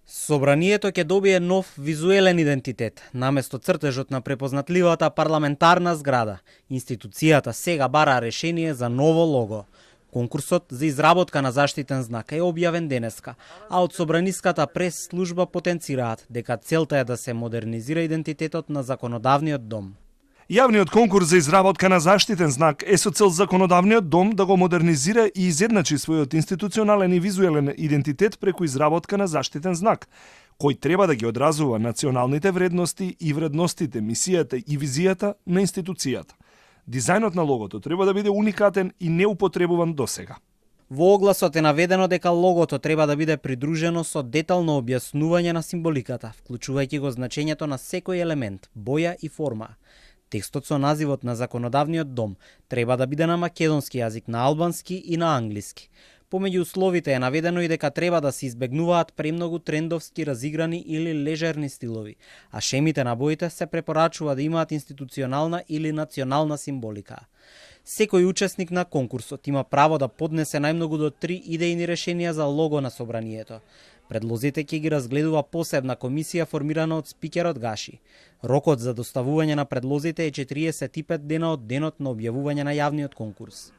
Собранието ќе добие нов визуелен идентитет. Наместо цртежот на препознатливата парламентарна зграда, институцијата сега бара решение за ново лого. Конкурсот за изработка на заштитен знак е објавен денеска, а од Собраниската прес служба потенцираат дека целта е да се модернизира идентитетот на законодавниот дом. Јавниот конкурс за изработка на заштитен знак е со цел законодавниот дом да го модернизира и изедначи својот институционален и визуелен идентитет преку изработка на заштитен знак, кој треба да ги одразува националните вредности и вредностите, мисијата и визијата на институцијата. Дизајнот на логото треба да биде уникатен и неупотребуван досега. Во огласот е наведено дека логото треба да биде придружено со детално објаснување на символиката, вклучувајќи го значењето на секој елемент, боја и форма. Текстот со називот на законодавниот дом треба да биде на македонски јазик, на албански и на англиски. Помеѓу условите е наведено и дека треба да се избегнуваат премногу трендовски, разиграни или лежерни стилови, а шемите на боите се препорачува да имаат институционална или национална символика. Секој учесник на конкурсот има право да поднесе најмногу до 3 идејни решенија за лого на собранието. Предлозите ќе ги разгледува посебна комисија формирана од спикерот Гаши. Рокот за доставување на предлозите е 45 дена од денот на објавување на јавниот конкурс.